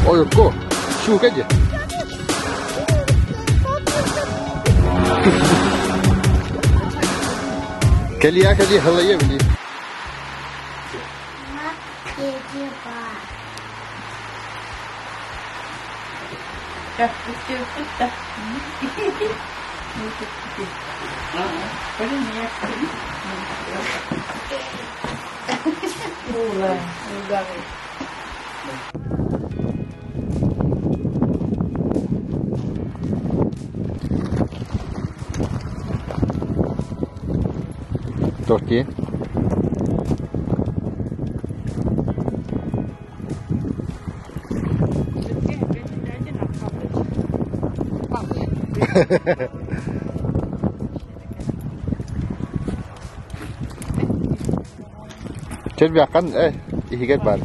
Ойукку, щука дии. Кэлиэ кэлиэ халайа били. Tortilla. Червякан иһигэр баар.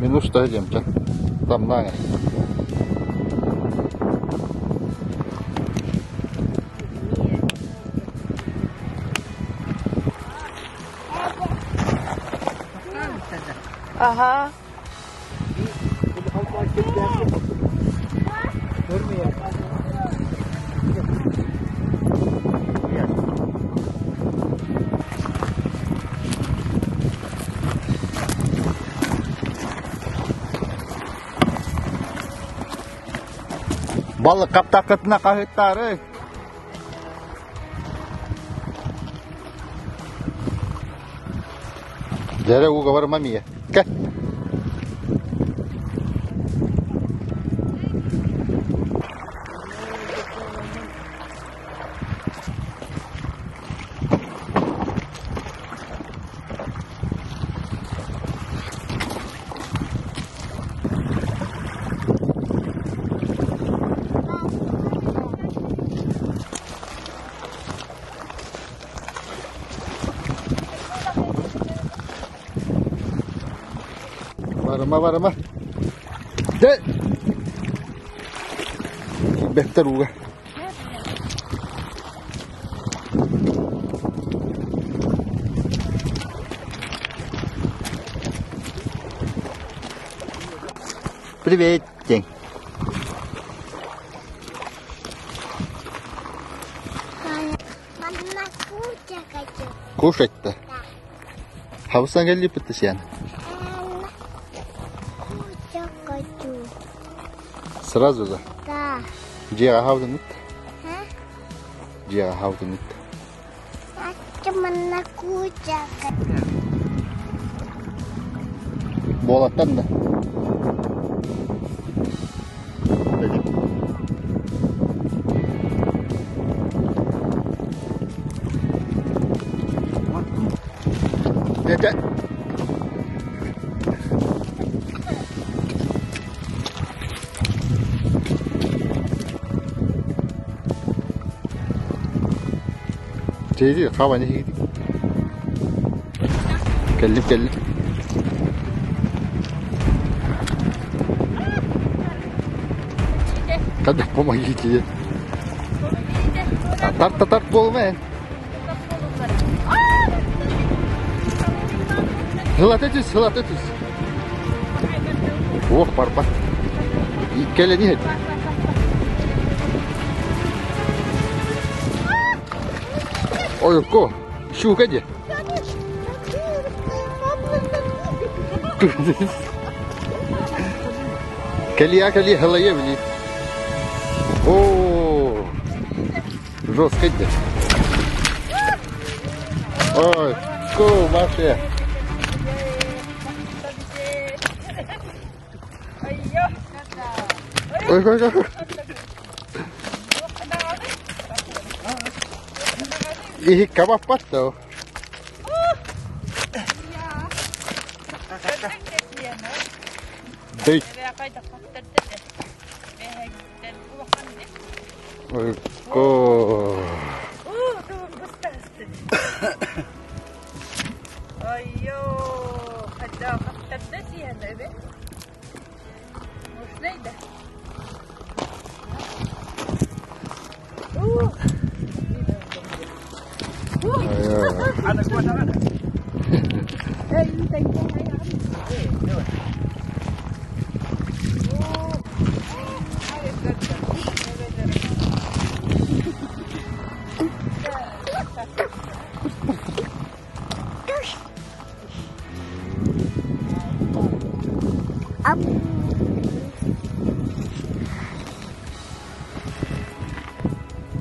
Мин уста сылдьыам тамнаан Ага. Балык хаптаххытына хаһыттаары. Дьэрэ ууга барыма миэ. Кэ. Барыма, барыма. Дьэ! Киирбэттэр ууга. Привет, день. Мама кушать хочу. Кушать-то? Да. Хабыстан кэллиппит сиэн. Кушать хочу. Сразу же? Да. Дьиэҕэ хаалдынныт? А? Дьиэҕэ хаалдынныт? Манна кушать хочу. Буолаттан да? Дьэ, Чэйди, хабан иһигит. Кэллим, кэллим. Когда помогите. Тарт тарт буолма Сылата түс, сылата түс. Ох, барбат. Кэлэн иһит. Ойукку, щука дии. Кэлиэ, кэлиэ, халайа били. О, жестко дии. Ой, ку, Маша. Ой, ой, ой. Иһиккэ баппат да. Дый. Ой,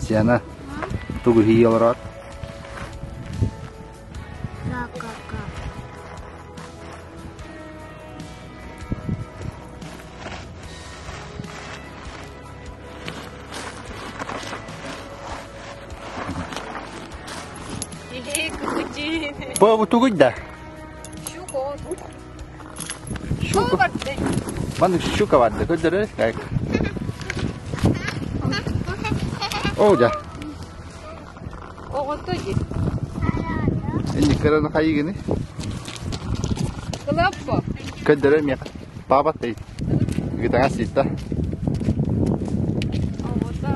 Сиана, тугу иһии олорор? Бу тугуй да? Щука. Маннык щука барда көрдөрөр. Оо дьэ. Оҕото дии. Инник кыраны хайыгыны? Кылаппа. Көрдөрөр миэхэ. Паабат тей. Гытаҥа сиитта. Оҕото.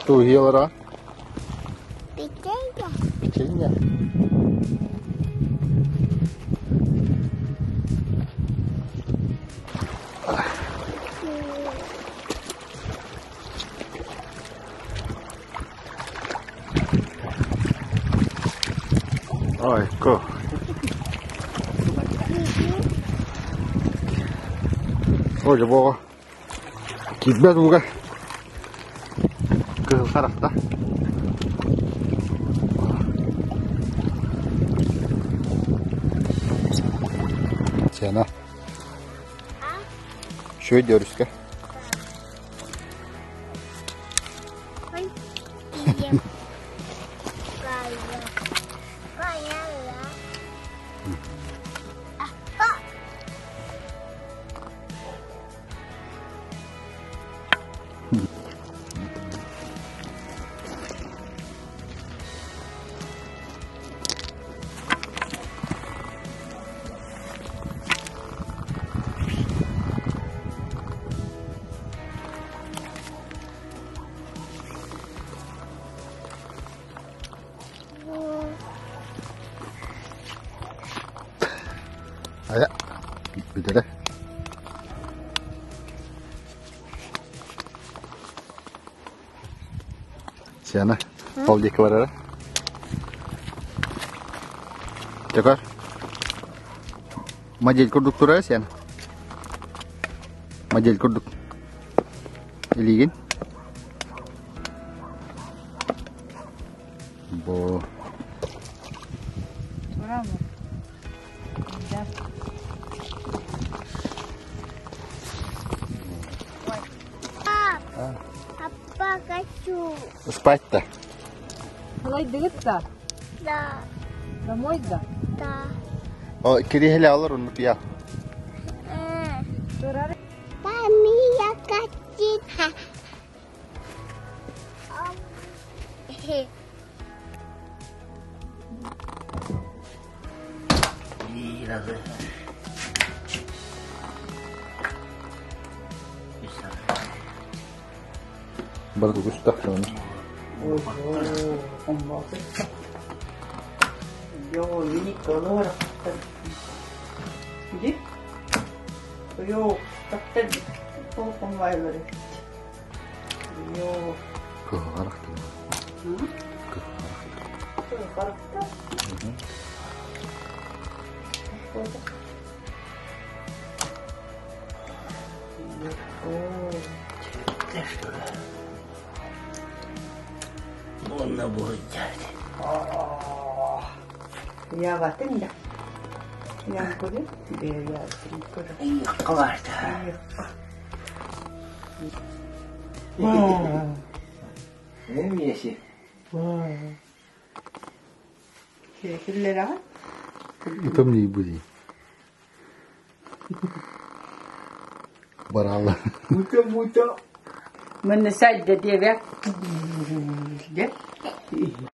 Туһиялара. Печенье. Печенье. Ой, ко. Ой, бога. Киирбэт ууга кыһыл харахта. Сена. Үчүгэй да өрүскэ. Айа, бүтэрэ. Сиана, ол диэки барара. Чакар. Модель курдук турар Сиана. Модель курдук. Илиигин. Бу Папа, хочу. Спать-то? Халайдыгыт да? Да. Домой да? Да. О, кириһэлэ олор оннук я. Турар. Мами, я хочу. Баргы күстэх Яватын да. Ямкуры, беясын куры. Киллера. Утомни буди. Баралла. Мута мута. Мен сайда деве.